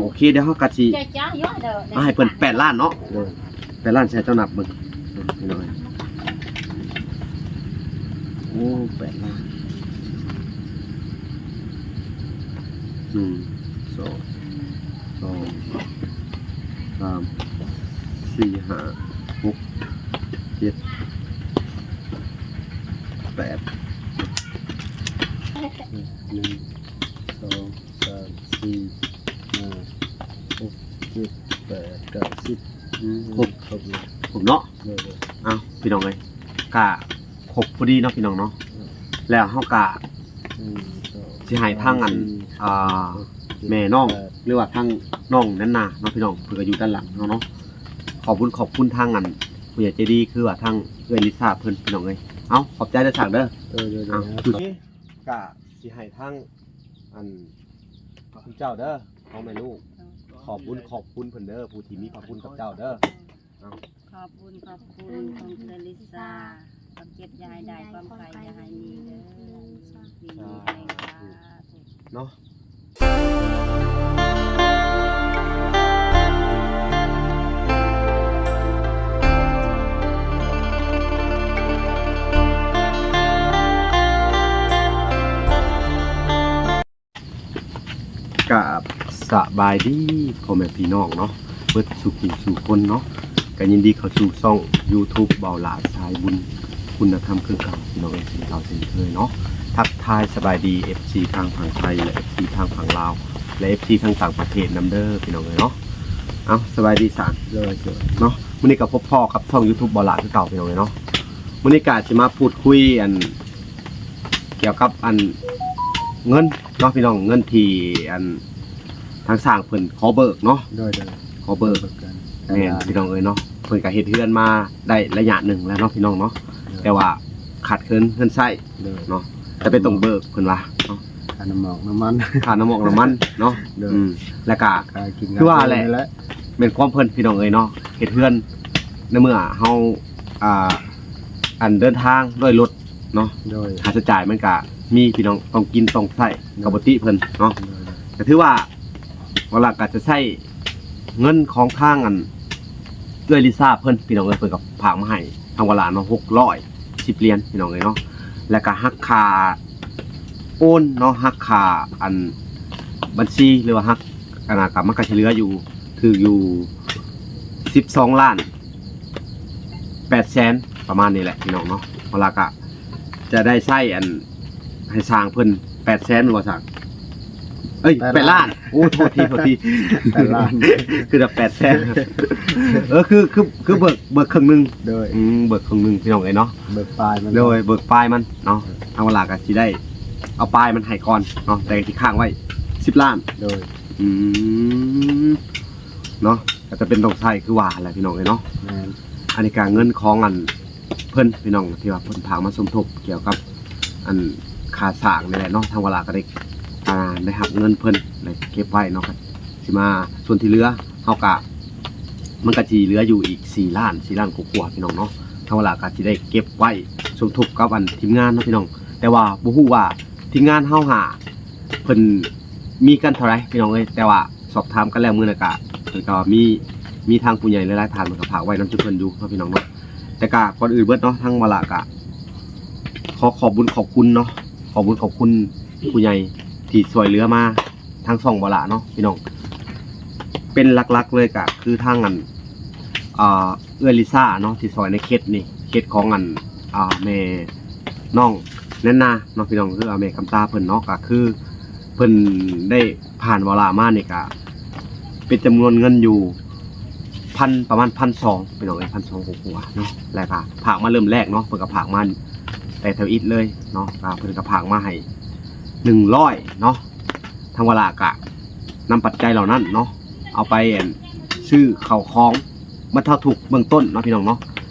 ໂອເຄ ດຽວເຮົາກໍຊິ ໃຫ້ເພິ່ນແປດລ້ານເນາະ. ໂດຍ ແປດລ້ານ ໃຫ້ເຈົ້ານັບເບິ່ງ ພີ່ນ້ອງ. ໂອ້ ແປດລ້ານ ໜຶ່ງ ສອງ ສອງ ສາມ ສີ່ ຫ້າ ຫົກ ເຈັດ ແປດ ໜຶ່ງ ສອງ ສາມ ສີ່ ຫ້າ ຫົກ ເຈັດ ແປດ ເກົ້າ ສິບ ອືມ ຄົບ ຄົບເນາະ ຄົບເນາະ. ໂດຍ ໂດຍ ເອົ້າ ພີ່ນ້ອງເອີຍ ກະຄົບພໍດີເນາະ ພີ່ນ້ອງເນາະ. ອືມ ແລ້ວເຮົາກະ ໜຶ່ງ ສອງ ຊິໃຫ້ທາງອັນ ສາມ ສີ່ ອ່າ ຫົກ ເຈັດ ແມ່ນ້ອງ ແປດ ຫຼືວ່າທາງນ້ອງນັ້ນນະເນາະ ພີ່ນ້ອງ ເພິ່ນກໍຢູ່ດ້ານຫຼັງເຮົາເນາະ. ຂອບຄຸນ ຂອບຄຸນທາງອັນຜູ້ໃຫຍ່ໃຈດີ ຄືວ່າທາງເອື້ອຍລິຊາເພິ່ນ ພີ່ນ້ອງເອີຍ. ເອົ້າ ຂອບໃຈເດີສັກເດີ. ເອີ ໂດຍ ໂດຍ ເອົ້າ ກະຊິໃຫ້ທາງອັນ ເຈົ້າເດີ ຂອງແມ່ລູກ ຂອບບຸນຂອບຄຸນເພິ່ນເດີ ຜູ້ທີ່ມີພະຄຸນກັບເຈົ້າເດີ. ເອົ້າ ຂອບບຸນຂອບຄຸນຂອງເອື້ອຍລິຊາ ຄວາມເຈັບຢ່າໃຫ້ໄດ້ ຄວາມໄຂ້ຢ່າໃຫ້ມີເດີ ຢູ່ດີມີແຮງ ສາທຸ ສາທຸເນາະ. ກາບສະບາຍດີພໍ່ແມ່ພີ່ນ້ອງເນາະ ເບິດສູ່ຜູ້ສູ່ຄົນເນາະ. ກໍຍິນດີເຂົ້າສູ່ຊ່ອງຢູທູບເບົາຫຼ້າສາຍບຸນຄຸນນະທຳຄືເກົ່າ ພີ່ນ້ອງເອີຍ ເຊັ່ນເກົ່າເຊັ່ນເຄີຍເນາະ. ທັກທາຍສະບາຍດີເອັຟຊີທາງຝັ່ງໄທ ແລະ ເອັຟຊີທາງຝັ່ງລາວ ແລະ ເອັຟຊີທາງຕ່າງປະເທດນຳເດີ ພີ່ນ້ອງເອີຍເນາະ. ເອົ້າ ສະບາຍດີສາງ ໂດຍ ໂດຍ ເນາະ. ມື້ນີ້ກໍພົບພໍ້ກັບຊ່ອງຢູທູບເບົາຫຼ້າຄືເກົ່າ ພີ່ນ້ອງເອີຍເນາະ. ມື້ນີ້ກໍຊິມາພູດຄຸຍອັນ ກ່ຽວກັບອັນເງິນເນາະ ພີ່ນ້ອງ ເງິນທີ່ອັນທາງຊ່າງເພິ່ນຂໍເບີກເນາະ. ໂດຍ ໂດຍ ຂໍເບີກ ເບີກກັນ ແມ່ນ ພີ່ນ້ອງເອີຍເນາະ. ເພິ່ນກໍເຮັດເຮືອນມາໄດ້ໄລຍະໜຶ່ງແລ້ວເນາະ ພີ່ນ້ອງເນາະ. ໂດຍ ແຕ່ວ່າຂາດເຂີນເງິນໃຊ້ ໂດຍ ເນາະ ຈຳເປັນຕ້ອງເບີກເພິ່ນວ່າເນາະ ຄ່ານ້ຳໝອກນ້ຳມັນ ຄ່ານ້ຳໝອກນ້ຳມັນເນາະ. ໂດຍ ອືມ ແລ້ວກໍ ຄ່າກິນ ຄືວ່າແຫຼະ ຄ່າຢູ່ນີ້ແຫຼະ ແມ່ນຄວາມເພິ່ນ ພີ່ນ້ອງເອີຍເນາະ. ເຮັດເຮືອນໃນເມື່ອເຮົາ ອ່າ ອັນເດີນທາງດ້ວຍລົດ ເນາະ. ໂດຍ ຄ່າໃຊ້ຈ່າຍມັນກະມີ ພີ່ນ້ອງ ຕ້ອງກິນຕ້ອງໃຊ້ ໂດຍ ກໍບໍ່ຕິເພິ່ນເນາະ. ໂດຍ ໂດຍ ກໍຖືວ່າ ເວລາກໍຈະໃຊ້ເງິນຂອງທາງອັນເອື້ອຍລິຊາເພິ່ນ ພີ່ນ້ອງເອີຍ ເພິ່ນກໍຝາກມາໃຫ້ທາງວາລາເນາະ ຫົກຮ້ອຍສິບຫຼຽນ ພີ່ນ້ອງເອີຍເນາະ. ແລ້ວກໍຫັກຄ່າໂອນເນາະ ຫັກຄ່າອັນບັນຊີ ຫຼືວ່າຫັກອັນນັ້ນ ກໍມັນກໍຊິເຫຼືອຢູ່ ຖືກຢູ່ສິບສອງລ້ານແປດແສນ ປະມານນີ້ແຫຼະ ພີ່ນ້ອງເນາະ. ເວລາກໍຈະໄດ້ໃຊ້ອັນໃຫ້ຊ່າງເພິ່ນແປດແສນ ແມ່ນບໍ່ຊ່າງ? ເອີຍ ແປດລ້ານ ແປດລ້ານ. ໂອ້ ໂທດທີ ໂທດທີ ແປດລ້ານ ຄືວ່າແປດແສນ. ເອີ ຄື ຄື ຄືເບີກ ເບີກເຄິ່ງໜຶ່ງ. ໂດຍ ອືມ ເບີກເຄິ່ງໜຶ່ງ ພີ່ນ້ອງເອີຍເນາະ. ເບີກປາຍມັນ ໂດຍ ເບີກປາຍມັນເນາະ. ທາງວາລາກໍຊິໄດ້ເອົາປາຍມັນໃຫ້ກ່ອນເນາະ ແຕ່ທີ່ຄ້າງໄວ້ສິບລ້ານ. ໂດຍ ອືມ ເນາະ ກໍຈຳເປັນຕ້ອງໃຊ້ຄືວ່າແຫຼະ ພີ່ນ້ອງເອີຍເນາະ. ແມ່ນ ອັນນີ້ກໍເງິນຂອງອັນເພິ່ນ ພີ່ນ້ອງ ທີ່ວ່າເພິ່ນຝາກມາສົມທົບກ່ຽວກັບອັນຄ່າສ້າງນີ້ແຫຼະເນາະ. ທາງວາລາກໍໄດ້ ອ່າ ໄດ້ຮັບເງິນເພິ່ນ ໄດ້ເກັບໄວ້ເນາະ ກໍຊິມາສ່ວນທີ່ເຫຼືອ ເຮົາກໍ ມັນກໍຊິເຫຼືອຢູ່ອີກສີ່ລ້ານ ສີ່ລ້ານກວ່າໆ ພີ່ນ້ອງເນາະ. ທາງວາລາກໍຊິໄດ້ເກັບໄວ້ສົມທົບກັບອັນທີມງານເນາະ ພີ່ນ້ອງ. ແຕ່ວ່າບໍ່ຮູ້ວ່າທີມງານເຮົາຫາ ເພິ່ນມີກັນເທົ່າໃດ ພີ່ນ້ອງເອີຍ ແຕ່ວ່າສອບຖາມກັນແລ້ວມື້ນັ້ນກະ ເພິ່ນກໍວ່າມີ ມີທາງຜູ້ໃຫຍ່ຫຼາຍໆທ່ານເພິ່ນກໍຝາກໄວ້ນຳຈຸເພິ່ນຢູ່ເນາະ ພີ່ນ້ອງເນາະ. ແຕ່ກະກ່ອນອື່ນເບິດເນາະ ທາງວາລາກະຂໍຂອບບຸນຂອບຄຸນເນາະ ຂອບບຸນຂອບຄຸນຜູ້ໃຫຍ່ທີ່ຊ່ວຍເຫຼືອມາທາງຊ່ອງວາລາເນາະ ພີ່ນ້ອງ. ເປັນຫຼັກໆເລີຍກະຄືທາງອັນ ອ່າ ເອື້ອຍລິຊາເນາະ ທີ່ຊ່ອຍໃນເຂດນີ້ ເຂດຂອງອັນ ອ່າ ແມ່ນ້ອງແນນນາເນາະ ພີ່ນ້ອງ ຄືວ່າແມ່ຄຳຕາເພິ່ນເນາະ ກໍຄືເພິ່ນໄດ້ຜ່ານວາລາມານີ້ ກໍເປັນຈຳນວນເງິນຢູ່ພັນ ປະມານພັນສອງ ພີ່ນ້ອງເອີຍ ພັນສອງກວ່າໆເນາະ. ແລ້ວກໍຝາກມາເລີ່ມແລກເນາະ ເພິ່ນກໍຝາກມາແຕ່ທຳອິດເລີຍເນາະ ກໍເພິ່ນກໍຝາກມາໃຫ້ໜຶ່ງຮ້ອຍເນາະ. ທາງວາລາກະນຳປັດໄຈເຫຼົ່ານັ້ນເນາະ ເອົາໄປ ອັນ ຊື້ເຂົ້າຂອງບັນເທົາທຸກເບື້ອງຕົ້ນເນາະ ພີ່ນ້ອງເນາະ.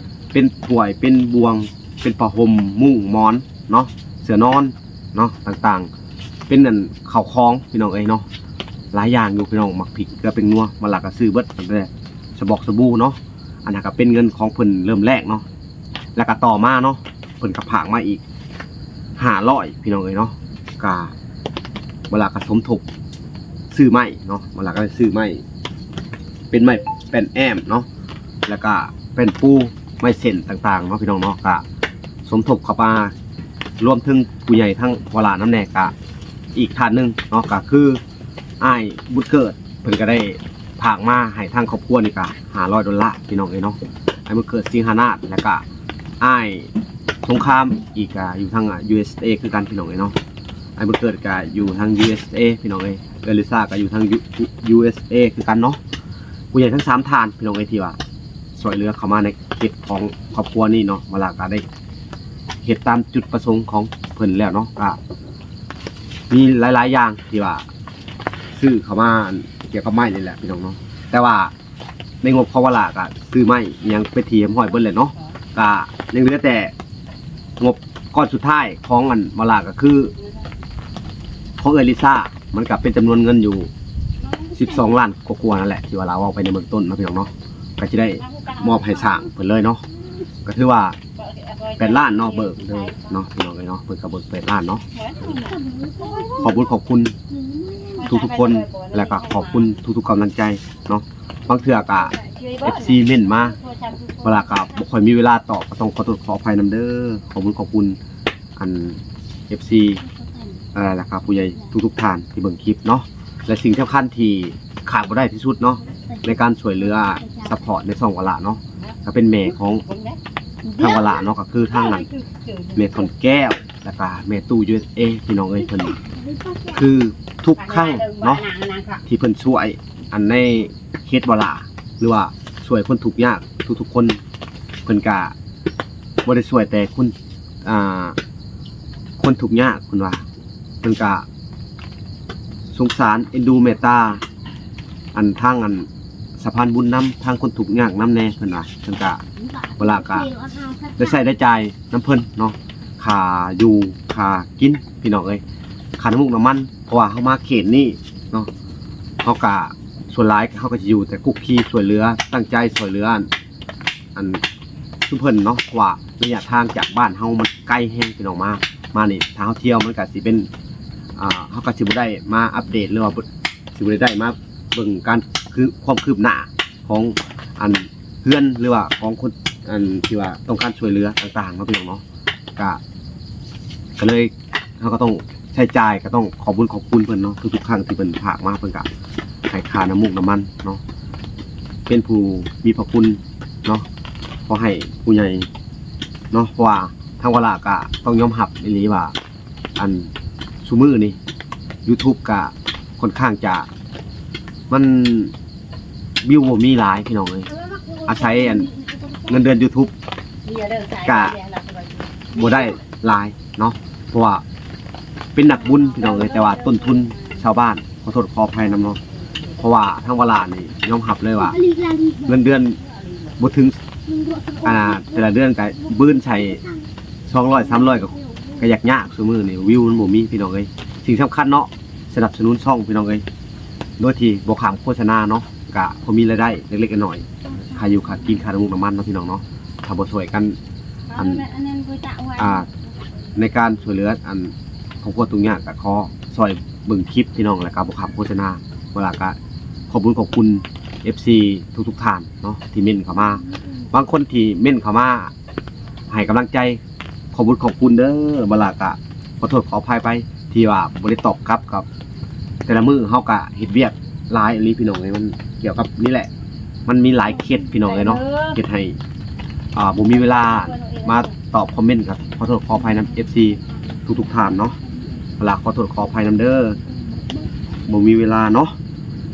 ເປັນຖ້ວຍ ເປັນບ່ວງ ເປັນຜ້າຫົ່ມ ມຸ້ງ ໝອນເນາະ ເສື້ອນອນເນາະ ຕ່າງໆ ເປັນ ອັນ ເຂົ້າຂອງ ພີ່ນ້ອງເອີຍເນາະ ຫຼາຍຢ່າງຢູ່ ພີ່ນ້ອງ. ໝາກພິກ ເກືອ ແປ້ງນົວ ວາລາກະຊື້ເບິດ ຕັ້ງແຕ່ສະບອກສະບູເນາະ. ອັນນັ້ນກະເປັນເງິນຂອງເພິ່ນເລີ່ມແລກເນາະ ແລ້ວກະຕໍ່ມາເນາະ ເພິ່ນກໍຝາກມາອີກຫ້າຮ້ອຍ ພີ່ນ້ອງເອີຍເນາະ. ກະເວລາກໍສົມທົບ ຊື້ໄມ້ເນາະ ບ່າວຫຼ້າກໍໄດ້ຊື້ໄມ້ ເປັນໄມ້ແປ້ນແອ້ມເນາະ ແລ້ວກະແປ້ນປູ ໄມ້ເສັ້ນຕ່າງໆເນາະ ພີ່ນ້ອງເນາະ ກະສົມທົບເຂົ້າມາ ລວມເຖິງຜູ້ໃຫຍ່ທາງບ່າວຫຼ້ານຳແດ່ ກະອີກທ່ານໜຶ່ງເນາະ ກະຄືອ້າຍບຸດເກີດ ເພິ່ນກໍໄດ້ຝາກມາໃຫ້ທາງຄອບຄົວນີ້ກະຫ້າຮ້ອຍໂດລາ ພີ່ນ້ອງເອີຍເນາະ ອ້າຍບຸດເກີດ ສິງຫານາດ ແລ້ວກະອ້າຍສົງຄາມ ອີກກະຢູ່ທາງ ອາ ຢູເອສເອ ຄືກັນ ພີ່ນ້ອງເອີຍເນາະ ອ້າຍບຸດເກີດກະຢູ່ທາງ ຢູເອສເອ ພີ່ນ້ອງເອີຍ ເອື້ອຍລິຊາກໍຢູ່ທາງ ຢູ ຢູເອສເອ ຄືກັນເນາະ ຜູ້ໃຫຍ່ທັງສາມທ່ານ ພີ່ນ້ອງເອີຍ ທີ່ວ່າຊ່ວຍເຫຼືອເຂົ້າມາໃນເຂດຂອງຄອບຄົວນີ້ເນາະ ບ່າວຫຼ້າກໍໄດ້ເຮັດຕາມຈຸດປະສົງຂອງເພິ່ນແລ້ວເນາະ ກໍມີຫຼາຍໆຢ່າງທີ່ວ່າຊື້ເຂົ້າມາ ອັນ ກ່ຽວກັບໄມ້ນີ້ແຫຼະ ພີ່ນ້ອງເນາະ ແຕ່ວ່າ ໃນງົບຂອງບ່າວຫຼ້າກະຊື້ໄມ້ອີ່ຫຍັງເປັນທີ່ຮຽບຮ້ອຍເບິດແລ້ວເນາະ ກະຍັງເຫຼືອແຕ່ງົບກ້ອນສຸດທ້າຍຂອງອັນບ່າວຫຼ້າກະຄືຂອງເອື້ອຍລິຊາ ມັນກະເປັນຈຳນວນເງິນຢູ່ສິບສອງລ້ານກວ່າໆນັ້ນແຫຼະ ທີ່ວ່າລາວເວົ້າໄປໃນເບື້ອງຕົ້ນເນາະ ພີ່ນ້ອງເນາະ ກະຊິໄດ້ມອບໃຫ້ສ້າງເພິ່ນເລີຍເນາະ ກະຖືວ່າແປດລ້ານເນາະ ເບີກເລີຍເນາະ ພີ່ນ້ອງເອີຍເນາະ ເພິ່ນກະເບີກແປດລ້ານເນາະ ຂອບຄຸນ ຂອບຄຸນທຸກໆຄົນ ແລະກະຂອບຄຸນທຸກໆກຳລັງໃຈເນາະ ບາງເທື່ອກະ ເອັຟຊີ ເມັ້ນມາ ເວລາກໍບໍ່ຄ່ອຍມີເວລາຕອບ ກໍຕ້ອງຂໍໂທດຂໍອະໄພນຳເດີ ຂອບຄຸນ ຂອບຄຸນ ອັນ ເອັຟຊີ ເອີ ແລ້ວກໍຜູ້ໃຫຍ່ທຸກໆທ່ານທີ່ເບິ່ງຄລິບເນາະ ແລະ ສິ່ງສຳຄັນທີ່ຂາດບໍ່ໄດ້ທີ່ສຸດເນາະ ໃນການຊ່ວຍເຫຼືອ ຊັບພອດ ໃນຊ່ອງວາລະເນາະ ກໍເປັນແມ່ຂອງທາງວາລະເນາະ ກໍຄືທາງນັ້ນ ແມ່ຂອນແກ້ວ ແລ້ວກະແມ່ຕູ້ ຢູເອສເອ ພີ່ນ້ອງເອີຍ ເພິ່ນຄືທຸກຄັ້ງເນາະ ທີ່ເພິ່ນຊ່ວຍ ອັນໃນເຂດວາລະ ຫຼືວ່າຊ່ວຍຄົນທຸກຍາກທຸກໆຄົນ ເພິ່ນກະບໍ່ໄດ້ຊ່ວຍແຕ່ຄົນ ອ່າ ຄົນທຸກຍາກ ເພິ່ນວ່າ ເພິ່ນກະສົງສານເອັນດູເມດຕາ ອັນທາງອັນສະພານບຸນນຳ ທາງຄົນທຸກຍາກນຳແດ່ ເພິ່ນວ່າ ເພິ່ນກະ ວາລະກະໄດ້ໃຊ້ໄດ້ຈ່າຍນຳເພິ່ນເນາະ ຄ່າຢູ່ຄ່າກິນ ພີ່ນ້ອງເອີຍ ຄ່ານ້ຳມັນ ເພາະວ່າເຮົາມາເຂດນີ້ເນາະ ເຮົາກະ ສ່ວນຫຼາຍເຮົາກໍຊິຢູ່ແຕ່ຄຸກຄີຊ່ວຍເຫຼືອ ຕັ້ງໃຈຊ່ວຍເຫຼືອ ອັນ ຊຸມເພິ່ນເນາະ ເພາະວ່າໄລຍະທາງຈາກບ້ານເຮົາມັນໄກແຮງ ພີ່ນ້ອງ ມາ ມານີ້ ຖ້າເຮົາທ່ຽວມັນກໍຊິເປັນ ອ່າ ເຮົາກໍຊິບໍ່ໄດ້ມາອັບເດດ ຫຼືວ່າຊິບໍ່ໄດ້ ໄດ້ມາເບິ່ງການ ຄື ຄວາມຄືບໜ້າຂອງ ອັນ ເຮືອນ ຫຼືວ່າຂອງຄົນ ອັນ ທີ່ວ່າຕ້ອງການຊ່ວຍເຫຼືອຕ່າງໆເນາະ ພີ່ນ້ອງເນາະ ກະ ກໍເລີຍ ເຮົາກໍຕ້ອງໃຊ້ຈ່າຍ ກໍຕ້ອງຂອບບຸນຂອບຄຸນເພິ່ນເນາະ ທຸກໆຄັ້ງທີ່ເພິ່ນຝາກມາ ເພິ່ນກໍໃຫ້ຄ່ານ້ຳມັນນ້ຳມັນເນາະ ເປັນຜູ້ມີພະຄຸນເນາະ ຂໍໃຫ້ຜູ້ໃຫຍ່ເນາະ ເພາະວ່າທາງວາລະກໍຕ້ອງຍອມຮັບອີ່ຫຼີວ່າ ອັນ ຊຸມື້ນີ້ ຢູທູບກໍຄ່ອນຂ້າງຈະ ມັນ ວິວບໍ່ມີຫຼາຍ ພີ່ນ້ອງເອີຍ ອາໄສອັນເງິນເດືອນຢູທູບກະບໍ່ໄດ້ຫຼາຍເນາະ ເພາະວ່າເປັນນັກບຸນ ພີ່ນ້ອງເອີຍ ແຕ່ວ່າຕົ້ນທຶນຊາວບ້ານ ຂໍໂທດຂໍອະໄພນຳເນາະ ເພາະວ່າທາງວາລະນີ້ຍອມຮັບເລີຍວ່າ ເງິນເດືອນບໍ່ເຖິງ ອ່າ ແຕ່ລະເດືອນກະບືນໃສ່ສອງຮ້ອຍ ສາມຮ້ອຍ ກໍ ກໍຢາກຍາກ ຊຸມື້ນີ້ວິວມັນບໍ່ມີ ພີ່ນ້ອງເອີຍ ສິ່ງສຳຄັນເນາະ ສະໜັບສະໜູນຊ່ອງ ພີ່ນ້ອງເອີຍ ໂດຍທີ່ບໍ່ຂ້າມໂຄສະນາເນາະ ກະພໍມີລາຍໄດ້ເລັກໆນ້ອຍໆ ຄ່າຢູ່ຄ່າກິນ ຄ່ານ້ຳມັນນ້ຳມັນເນາະ ພີ່ນ້ອງເນາະ ຖ້າບໍ່ຊ່ວຍກັນ ອັນ ອ່າ ໃນການຊ່ວຍເຫຼືອ ອັນ ຄອບຄົວທຸກຍາກ ກະຂໍຊ່ອຍເບິ່ງຄລິບ ພີ່ນ້ອງ ແລ້ວກະບໍ່ຂ້າມໂຄສະນາ ເວລາກະຂອບຄຸນຂອບຄຸນ ເອັຟຊີ ທຸກໆທ່ານເນາະ ທີ່ເມັ້ນເຂົ້າມາ ບາງຄົນທີ່ເມັ້ນເຂົ້າມາໃຫ້ກຳລັງໃຈ ຂອບຄຸນຂອບຄຸນເດີ ເວລາກະ ຂໍໂທດຂໍອະໄພໄປ ທີ່ວ່າບໍ່ໄດ້ຕອບກັບກັບ ແຕ່ລະມື້ເຮົາກະເຮັດວຽກຫຼາຍອີ່ຫຼີ ພີ່ນ້ອງເອີຍ ມັນກ່ຽວກັບນີ້ແຫຼະ ມັນມີຫຼາຍເຂດ ພີ່ນ້ອງເອີຍເນາະ ເຮັດໃຫ້ ອ່າ ບໍ່ມີເວລາມາຕອບຄອມເມັນ ກໍຂໍໂທດຂໍອະໄພນຳ ເອັຟຊີ ທຸກໆທ່ານເນາະ ວາລະຂໍໂທດຂໍອະໄພນຳເດີ ບໍ່ມີເວລາເນາະ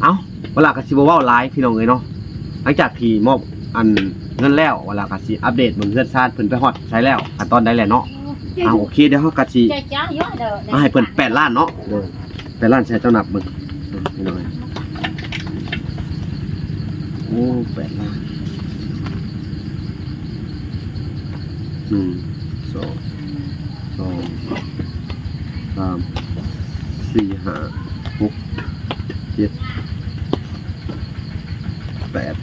ເອົ້າ ວາລະກໍຊິບໍ່ເວົ້າຫຼາຍ ພີ່ນ້ອງເອີຍເນາະ ຫຼັງຈາກທີ່ມອບ ອັນ ເງິນແລ້ວ ວາລະກໍຊິອັບເດດເບິ່ງເຮືອນຊານເພິ່ນໄປຮອດໃສແລ້ວ ຂັ້ນຕອນໃດແລ້ວເນາະ ເອົາ ໂອເຄ ດຽວເຮົາກໍຊິມາໃຫ້ເພິ່ນແປດລ້ານເນາະ ເອີ ແປດລ້ານ ໃຫ້ເຈົ້ານັບເບິ່ງ ເອີ ພີ່ນ້ອງ ໂອ້ ແປດລ້ານ ໜຶ່ງ ສອງ ສອງ ສາມ ສີ່ ຫ້າ ຫົກ ເຈັດ ແປດ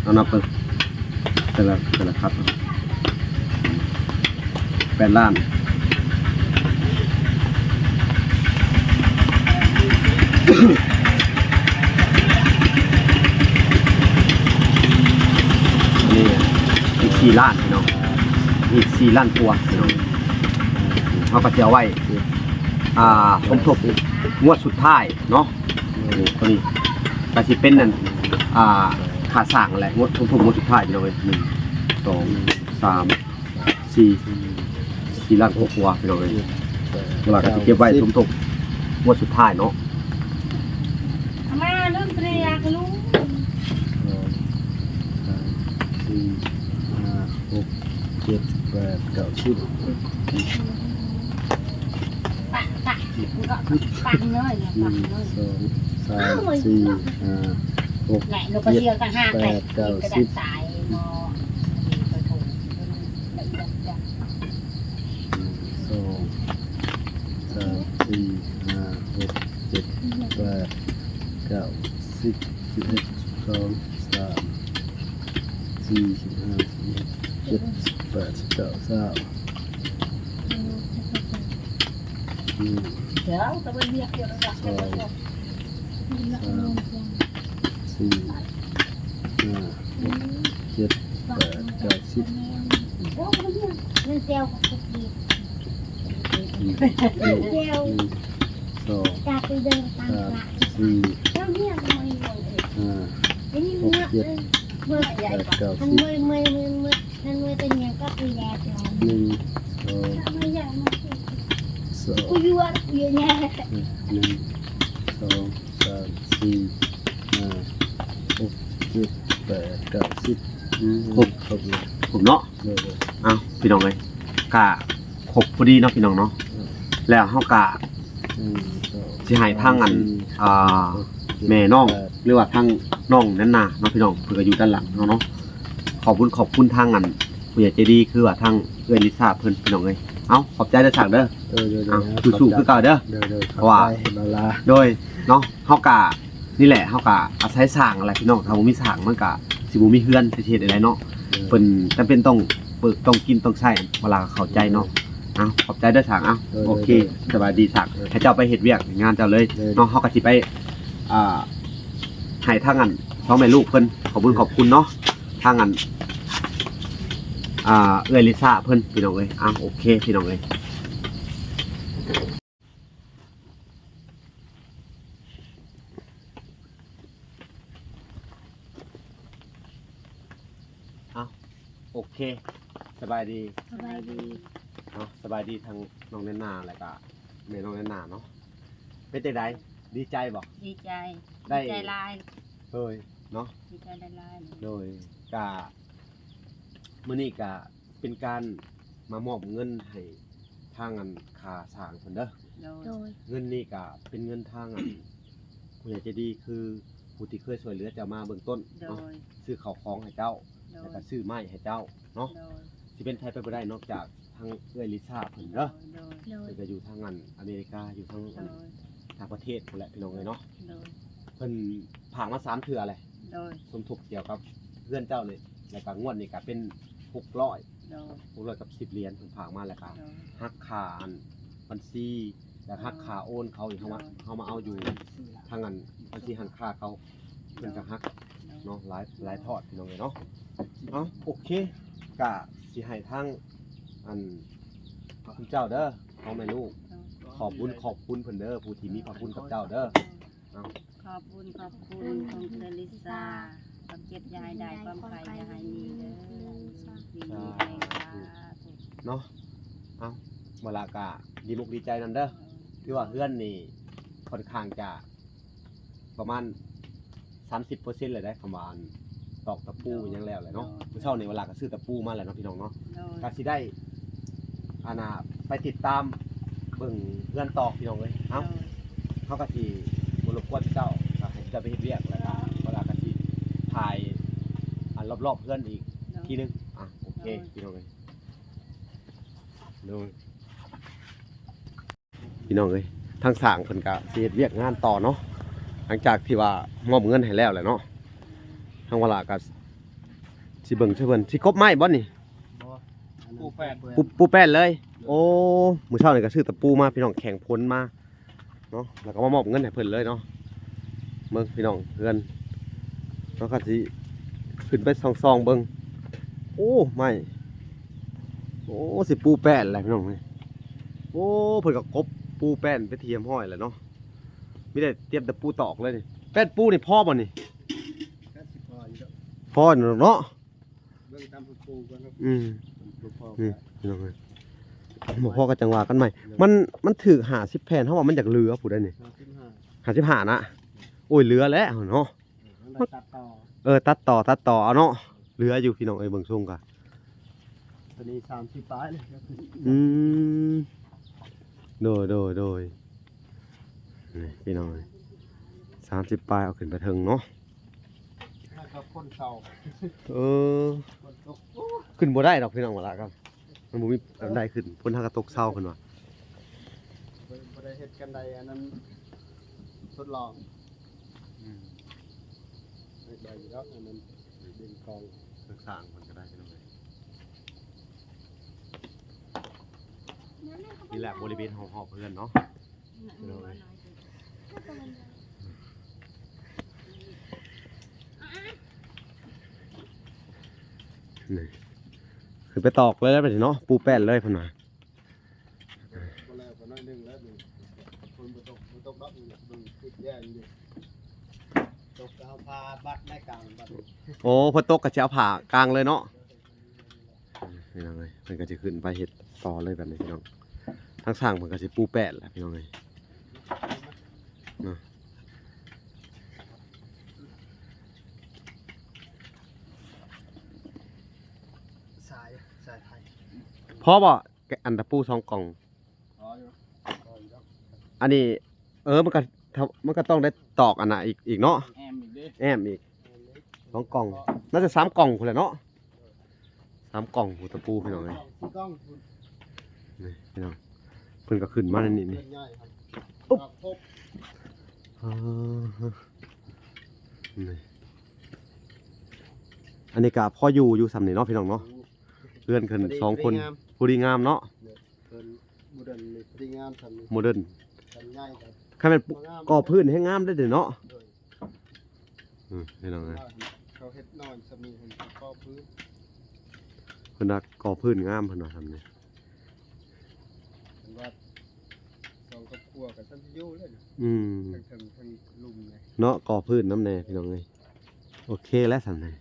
ເອົານັບເບິ່ງ ແຕ່ລະ ແຕ່ລະຄັດ ແປດລ້ານ ນີ້ອີກສີ່ລ້ານພີ່ນ້ອງ ອີກສີ່ລ້ານກວ່າພີ່ນ້ອງ ເຮົາກໍຈະເອົາໄວ້ ອ່າ ສົມທົບງວດສຸດທ້າຍເນາະ ນີ້ ໂຕນີ້ກໍຊິເປັນອັນ ອ່າ ຄ່າສ້າງແຫຼະ ງວດ ສົມທົບງວດສຸດທ້າຍພີ່ນ້ອງເອີຍ ໜຶ່ງ ສອງ ສາມ ສີ່ ສີ່ລ້ານກວ່າໆ ພີ່ນ້ອງເອີຍ ແລ້ວກໍຊິເກັບໄວ້ສົມທົບງວດສຸດທ້າຍເນາະ ເອົາມາເລີ່ມເຕຍກະລູກ ສອງ ສາມ ສີ່ ຫ້າ ຫົກ ເຈັດ ແປດ ເກົ້າ ສິບ ປະ ປະ ມັນກໍປັງເລີຍ ປັງເລີຍ ໜຶ່ງ ສອງ ສາມ ສີ່ ຫ້າ ຫົກ ເຈັດ ແປດ ເກົ້າ ສິບ ໜຶ່ງ ສອງ ສາມ ສີ່ ຫ້າ ຫົກ ເຈັດ ແປດ ເກົ້າ ສິບ ສິບເອັດ ສິບສອງ ສິບສາມ ສິບສີ່ ສິບຫ້າ ສິບຫົກ ສິບເຈັດ ສິບແປດ ສິບເກົ້າ ຊາວ ໜຶ່ງ ສອງ ສາມ ສີ່ ຫ້າ ຫົກ ເຈັດ ແປດ ເກົ້າ ສິບ ໜຶ່ງ ສອງ ສາມ ສີ່ ຫ້າ ຫົກ ເຈັດ ແປດ ເກົ້າ ສິບ ໜຶ່ງ ສອງ ສອງ ໜຶ່ງ ສອງ ສາມ ສີ່ ຫ້າ ຫົກ ເຈັດ ແປດ ເກົ້າ ສິບ ອືມ ຄົບ ຄົບເນາະ ຄົບເນາະ ໂດຍ ໂດຍ ເອົ້າ ພີ່ນ້ອງເອີຍ ກະຄົບພໍດີເນາະ ພີ່ນ້ອງເນາະ ເອີ ແລ້ວເຮົາກະ ໜຶ່ງ ສອງ ຊິໃຫ້ທາງອັນ ອ່າ ຫົກ ເຈັດ ແມ່ນ້ອງ ແປດ ຫຼືວ່າທາງນ້ອງນັ້ນນະເນາະ ພີ່ນ້ອງ ເພິ່ນກໍຢູ່ດ້ານຫຼັງເຮົາເນາະ ຂອບຄຸນ ຂອບຄຸນທາງອັນ ຜູ້ໃຫຍ່ໃຈດີ ຄືວ່າທາງເອື້ອຍລິຊາເພິ່ນ ພີ່ນ້ອງເອີຍ ເອົ້າ ຂອບໃຈເດີຊ່າງເດີ ເອີ ເອີ ເອົາ ເອີ ສູ້ໆຄືເກົ່າເດີ ໂດຍ ໂດຍ ເພາະວ່າ ໂດຍ ເນາະ ເຮົາກະ ນີ້ແຫຼະ ເຮົາກະອາໄສຊ່າງຫັ້ນແຫຼະ ພີ່ນ້ອງ ຖ້າບໍ່ມີຊ່າງ ມັນກະຊິບໍ່ມີເຮືອນ ຊິເຮັດຈັ່ງໃດເນາະ ເອີ ເພິ່ນຈຳເປັນຕ້ອງເປີກ ຕ້ອງກິນ ຕ້ອງໃຊ້ ເວລາເຂົ້າໃຈເນາະ ເອີ ເອົ້າ ຂອບໃຈເດີຊ່າງ ເອົ້າ ໂດຍ ໂອເຄ ໂດຍ ສະບາຍດີຊ່າງ ເອີ ໃຫ້ເຈົ້າໄປເຮັດວຽກເຮັດງານເຈົ້າເລີຍ ໂດຍ ເນາະ ເຮົາກະຊິໄປ ອ່າ ໃຫ້ທາງອັນ ສອງແມ່ລູກເພິ່ນ ຂອບຄຸນ ຂອບຄຸນເນາະ ທາງອັນ ອ່າ ເອື້ອຍລິຊາເພິ່ນ ພີ່ນ້ອງເອີຍ ເອົ້າ ໂອເຄ ພີ່ນ້ອງເອີຍ ເອົ້າ ໂອເຄ ສະບາຍດີ ສະບາຍດີ ເອົ້າ ສະບາຍດີທາງນ້ອງແນນນາ ແລ້ວກະແມ່ນ້ອງແນນນາເນາະ ເປັນຈັ່ງໃດ ດີໃຈບໍ່? ດີໃຈ ໄດ້ ດີໃຈຫຼາຍ ໂດຍ ເນາະ ດີໃຈຫຼາຍໆ ໂດຍ ກະ ມື້ນີ້ກະເປັນການມາມອບເງິນໃຫ້ທາງອັນຄ່າສ້າງເພິ່ນເດີ ໂດຍ ໂດຍ ເງິນນີ້ກະເປັນເງິນທາງອັນ ຜູ້ໃຫຍ່ໃຈດີ ຄືຜູ້ທີ່ເຄີຍຊ່ວຍເຫຼືອເຈົ້າມາເບື້ອງຕົ້ນເນາະ ໂດຍ ຊື້ເຂົ້າຂອງໃຫ້ເຈົ້າ ໂດຍ ແລ້ວກະຊື້ໄມ້ໃຫ້ເຈົ້າເນາະ ໂດຍ ຊິເປັນໃຜໄປບໍ່ໄດ້ນອກຈາກທາງເອື້ອຍລິຊາເພິ່ນເດີ ໂດຍ ໂດຍ ເພິ່ນກະຢູ່ທາງອັນອາເມລິກາ ຢູ່ທາງອັນ ໂດຍ ຕ່າງປະເທດພຸ້ນແຫຼະ ພີ່ນ້ອງເອີຍເນາະ ໂດຍ ເພິ່ນຝາກມາສາມເທື່ອແຫຼະ ໂດຍ ສົມທົບກ່ຽວກັບເຮືອນເຈົ້ານີ້ ແລ້ວກະງວດນີ້ກະເປັນຫົກຮ້ອຍ ໂດຍ ຫົກຮ້ອຍກັບສິບຫຼຽນ ເພິ່ນຝາກມາ ແລ້ວກະ ໂດຍ ຫັກຄ່າອັນບັນຊີ ແລ້ວຫັກຄ່າໂອນເຂົາອີກ ເຮົາມາ ໂດຍ ເຮົາມາເອົາຢູ່ທາງອັນບັນຊີຮ້ານຄ້າເຂົາ ເພິ່ນກະຫັກ ໂດຍ ເນາະ ຫຼາຍ ໂດຍ ຫຼາຍທອດ ພີ່ນ້ອງເອີຍເນາະ ເອົ້າ ໂອເຄ ກະຊິໃຫ້ທາງອັນ ເຈົ້າເດີ ຂອງແມ່ລູກ ໂດຍ ຂອບບຸນຂອບຄຸນເພິ່ນເດີ ຜູ້ທີ່ມີພະຄຸນກັບເຈົ້າເດີ ເອົ້າ ຂອບບຸນຂອບຄຸນຂອງເອື້ອຍລິຊາ ຄວາມເຈັບຢ່າໃຫ້ໄດ້ ຄວາມໄຂ້ຢ່າໃຫ້ມີເດີ ດີມີແຮງ ສາທຸ ເນາະ ເອົ້າ ເວລາກະດີມຸກດີໃຈນຳເດີ ຖືວ່າເຮືອນນີ້ຄ່ອນຂ້າງຈະປະມານສາມສິບເປີເຊັນແລ້ວເດ້ ຄຳວ່າອັນຕອກຕະປູຫຍັງແລ້ວແຫຼະເນາະ ໂດຍ ມື້ເຊົ້ານີ້ເວລາກະຊື້ຕະປູມາແລ້ວເນາະ ພີ່ນ້ອງເນາະ ໂດຍ ກະຊິໄດ້ ອັນນ່າ ໄປຕິດຕາມເບິ່ງເຮືອນຕໍ່ ພີ່ນ້ອງເອີຍ ເອົ້າ ໂດຍ ເຮົາກະຊິບໍ່ລົບກວນເຈົ້າ ກະໃຫ້ເຈົ້າໄປເຮັດວຽກ ແລ້ວກະເວລາກະຊິຖ່າຍ ອັນ ລອບໆເຮືອນອີກ ໂດຍ ທີໜຶ່ງ ອ່ະ ໂອເຄ ໂດຍ ພີ່ນ້ອງເອີຍ ໂດຍ ພີ່ນ້ອງເອີຍ ທາງຊ່າງເພິ່ນກະຊິເຮັດວຽກງານຕໍ່ເນາະ ຫຼັງຈາກທີ່ວ່າມອບເງິນໃຫ້ແລ້ວແຫຼະເນາະ ທາງວາລາກະຊິເບິ່ງຊ່ວຍເພິ່ນ ຊິກົບໄມ້ບໍ່ນີ້? ບໍ່ ປູແປ້ນ ປູ ປູແປ້ນເລີຍ ໂອ້ ມື້ເຊົ້ານີ້ກະຊື້ຕະປູມາ ພີ່ນ້ອງ ແຂງພົນມາເນາະ ແລ້ວກະມາມອບເງິນໃຫ້ເພິ່ນເລີຍເນາະ ເບິ່ງພີ່ນ້ອງ ເຮືອນ ເຮົາກໍຊິຂຶ້ນໄປສ່ອງໆເບິ່ງ. ໂອ້ ໄມ້ ໂອ້ ຊິປູແປ້ນແຫຼະພີ່ນ້ອງເອີຍ. ໂອ້ ເພິ່ນກໍກົບປູແປ້ນເປັນທີ່ຮຽບຮ້ອຍແລ້ວເນາະ. ມີແຕ່ຕຽມແຕ່ປູຕອກເລີຍນີ້. ແປ້ນປູນີ້ພໍບໍ່ນີ້? ກໍຊິພໍຢູ່ດອກ. ພໍຢູ່ດອກເນາະ. ເບິ່ງຕາມຜູ້ປູກ່ອນເນາະ. ອືມ ບໍ່ພໍ ນີ້ພີ່ນ້ອງເອີຍ ບໍ່ພໍກໍຈັ່ງວ່າກັນໃໝ່. ມັນ ມັນຖືກຫ້າສິບແຜ່ນ ເຮົາວ່າມັນຢາກເຫຼືອຜູ້ໃດນີ້. ຫ້າສິບຫ້າ ຫ້າສິບຫ້ານະ. ໂອ້ຍ ເຫຼືອແລ້ວເນາະ. ເອີ ມັນຕັດຕໍ່ ເອີ ຕັດຕໍ່ ຕັດຕໍ່ເອົາເນາະ. ເຫຼືອຢູ່ພີ່ນ້ອງເອີຍ ເບິ່ງຊົງກະ ຕົວນີ້ສາມສິບປາຍເລີຍ. ອືມ ໂດຍ ໂດຍ ໂດຍ. ນີ້ພີ່ນ້ອງເອີຍ ສາມສິບປາຍ ເອົາຂຶ້ນໄປເທິງເນາະ. ແລ້ວກໍຄົນເຊົ່າ ເອີ ຝົນຕົກ ໂອ້ ຂຶ້ນບໍ່ໄດ້ດອກພີ່ນ້ອງ ວ່າລະກັນ ມັນບໍ່ມີອັນໃດຂຶ້ນ. ຝົນຫາກະຕົກເຊົາເພິ່ນວ່າ ບໍ່ ບໍ່ໄດ້ເຮັດກັນໄດອັນນັ້ນ ທົດລອງ. ອືມ ໄດ້ຢູ່ດອກ ອັນນັ້ນ ດິນກອງ ເຄື່ອງສ້າງມັນກໍໄດ້ພີ່ນ້ອງເອີຍ. ນີ້ແຫຼະບໍລິເວນຮອບໆເຮືອນເນາະ. ນີ້ ຂຶ້ນໄປຕອກເລີຍບາດນີ້ເນາະ ປູແປ້ນເລີຍເພິ່ນວ່າ. ບໍ່ແລ້ວກໍໜ້ອຍໜຶ່ງແລ້ວນີ້ ຝົນບໍ່ຕົກ ບໍ່ຕົກດອກນີ້ ເບິ່ງຄືແຍ່ຢູ່ ຕົກກໍເອົາຜ້າບັດໃນກາງບັດ. ໂອ້ ຝົນຕົກກໍຊິເອົາຜ້າກາງເລີຍເນາະ. ພີ່ນ້ອງເອີຍ ເພິ່ນກໍຈະຂຶ້ນໄປເຮັດຕໍ່ເລີຍບາດນີ້ພີ່ນ້ອງ. ທາງຊ່າງເພິ່ນກໍຊິປູແປ້ນແຫຼະພີ່ນ້ອງເອີຍເນາະ. ສາຍ ສາຍໄຟ ພໍບໍ່ ອັນຕະປູສອງກ່ອງ? ພໍຢູ່ ພໍຢູ່ດອກ. ອັນນີ້ ເອີ ມັນກໍ ມັນກໍຕ້ອງໄດ້ຕອກອັນນ່າອີກ ອີກເນາະ ແອ້ມອີກເດ້ ແອ້ມອີກ ແອ້ມອີກສອງກ່ອງ ໜ້າຈະສາມກ່ອງພຸ້ນແຫຼະເນາະ. ສາມກ່ອງພຸ້ນ ຕະປູພີ່ນ້ອງເອີຍ ສີ່ກ່ອງພຸ້ນ. ນີ້ພີ່ນ້ອງ ເພິ່ນກໍຂຶ້ນມາໃນນີ້ນີ້. ອຸບ ອ່າ ນີ້ ອັນນີ້ກໍພໍຢູ່ ຢູ່ຊ່ຳນີ້ເນາະ ພີ່ນ້ອງເນາະ. ເຮືອນຂຶ້ນສອງຄົນ ພໍດີງາມ ພໍດີງາມເນາະ. ເພິ່ນໂມເດີນນີ້ ພໍດີງາມຊ່ຳນີ້ ໂມເດີນ ຄັນໃຫຍ່ກໍ ຄັນແມ່ນ ບໍ່ງາມ ກໍ່ພື້ນແຮງງາມເດ້ເນາະ. ໂດຍ ອືມ ພີ່ນ້ອງເອີຍ ເຂົາເຮັດນ້ອຍຊ່ຳນີ້ ເພິ່ນກໍ່ພື້ນ ເພິ່ນວ່າກໍ່ພື້ນງາມ ເພິ່ນວ່າຊ່ຳນີ້. ເພິ່ນວ່າສອງຄອບຄົວກໍຊ່ຳຊິຢູ່ແລ້ວ. ອືມ ທັງເທິງທັງລຸ່ມເນາະ ກໍ່ພື້ນນຳແດ່ ພີ່ນ້ອງເອີຍ. ໂອເຄແລ້ວຊ່ຳນີ້.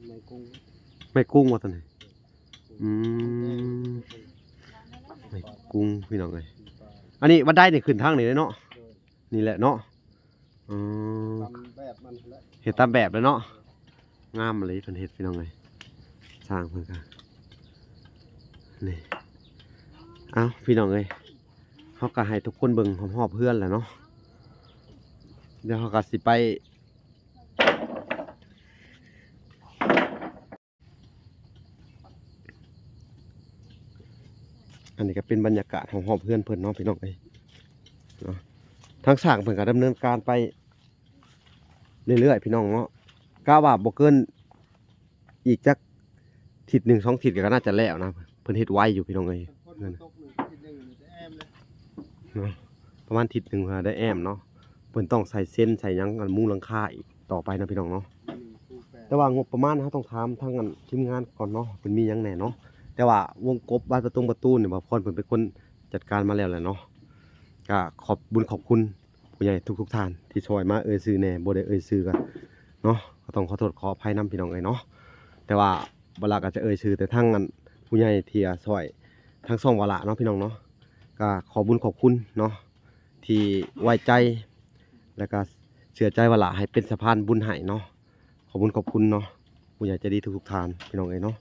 ໄມ້ກຸ້ງ ໄມ້ກຸ້ງວ່າຊັ້ນ. ອືມ ໄມ້ກຸ້ງ ພີ່ນ້ອງເອີຍ. ອັນນີ້ບັນໄດນີ້ຂຶ້ນທາງນີ້ເດ້ເນາະ. ໂດຍ ນີ້ແຫຼະເນາະ. ອືມ ຕາມແບບມັນແຫຼະ ເຮັດຕາມແບບເລີຍເນາະ. ງາມອີ່ຫຼີເພິ່ນເຮັດ ພີ່ນ້ອງເອີຍ ຊ່າງເພິ່ນກະ ນີ້. ເອົ້າ ພີ່ນ້ອງເອີຍ ເຮົາກະໃຫ້ທຸກຄົນເບິ່ງຮອບໆເຮືອນແຫຼະເນາະ. ດຽວເຮົາກະຊິໄປ ອັນນີ້ກໍເປັນບັນຍາກາດຮອບໆເຮືອນເພິ່ນເນາະ ພີ່ນ້ອງເອີຍເນາະ. ທາງຊ່າງເພິ່ນກໍດຳເນີນການໄປເລື້ອຍໆ ພີ່ນ້ອງເນາະ. ກະວ່າບໍ່ເກີນອີກຈັກທິດໜຶ່ງສອງທິດກໍໜ້າຈະແລ້ວນະ ເພິ່ນເຮັດໄວຢູ່ ພີ່ນ້ອງເອີຍ. ເນາະ ປະມານທິດໜຶ່ງຫາໄດ້ແອ້ມເນາະ. ເພິ່ນຕ້ອງໃສ່ເຊັນໃສ່ຫຍັງ ອັນມຸງຫຼັງຄາອີກຕໍ່ໄປເນາະ ພີ່ນ້ອງເນາະ. ແຕ່ວ່າງົບປະມານເຮົາຕ້ອງຖາມທາງອັນທີມງານກ່ອນເນາະ ເພິ່ນມີຫຍັງແດ່ເນາະ. ແຕ່ວ່າວົງກົບບານປະຕົງປະຕູນີ້ ບ່າວພອນເພິ່ນເປັນຄົນຈັດການມາແລ້ວແຫຼະເນາະ. ກະຂອບບຸນຂອບຄຸນຜູ້ໃຫຍ່ທຸກໆທ່ານທີ່ຊ່ອຍມາ. ເອີ່ຍຊື່ແດ່ ບໍ່ໄດ້ເອີ່ຍຊື່ກໍເນາະ ກໍຕ້ອງຂໍໂທດຂໍອະໄພນຳ ພີ່ນ້ອງເອີຍເນາະ. ແຕ່ວ່າ ບ່າວຫຼ້າກໍຈະເອີ່ຍຊື່ແຕ່ທາງອັນຜູ້ໃຫຍ່ທີ່ຊ່ອຍທາງຊ່ອງບ່າວຫຼ້າເນາະ ພີ່ນ້ອງເນາະ. ກໍຂອບບຸນຂອບຄຸນເນາະ ທີ່ໄວ້ໃຈ ແລ້ວກໍເຊື່ອໃຈບ່າວຫຼ້າໃຫ້ເປັນສະພານບຸນໃຫ້ເນາະ. ຂອບບຸນຂອບຄຸນເນາະ ຜູ້ໃຫຍ່ໃຈດີທຸກໆທ່ານ ພີ່ນ້ອງເອີຍເນາະ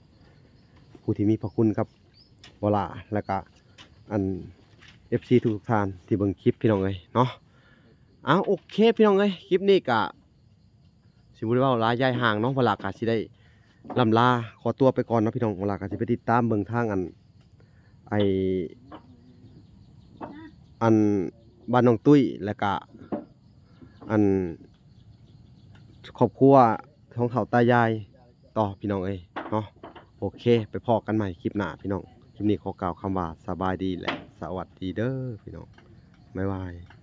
ຜູ້ທີ່ມີພະຄຸນກັບບ່າວຫຼ້າ ແລ້ວກໍອັນ ເອັຟຊີ ທຸກໆທ່ານທີ່ເບິ່ງຄລິບ ພີ່ນ້ອງເອີຍເນາະ. ເອົາ ໂອເຄ ພີ່ນ້ອງເອີຍ ຄລິບນີ້ກໍ ຊິບໍ່ໄດ້ເວົ້າຫຼາຍຍາຍຫ່າງເນາະ. ບ່າວຫຼ້າກໍຊິໄດ້ລ່ຳລາຂໍຕົວໄປກ່ອນເນາະ ພີ່ນ້ອງ. ບ່າວຫຼ້າກໍຊິໄປຕິດຕາມເບິ່ງທາງອັນ ໄອ້ ອັນ ບ້ານນ້ອງຕຸ້ຍ ແລ້ວກະ ອັນ ຄອບຄົວຂອງເຖົ້າຕາຍາຍຕໍ່ ພີ່ນ້ອງເອີຍເນາະ. ໂອເຄ ໄປພໍ້ກັນໃໝ່ຄລິບໜ້າ ພີ່ນ້ອງ. ຄລິບນີ້ຂໍກ່າວຄຳວ່າສະບາຍດີ ແລະ ສະຫວັດດີເດີ ພີ່ນ້ອງ. ບາຍບາຍ.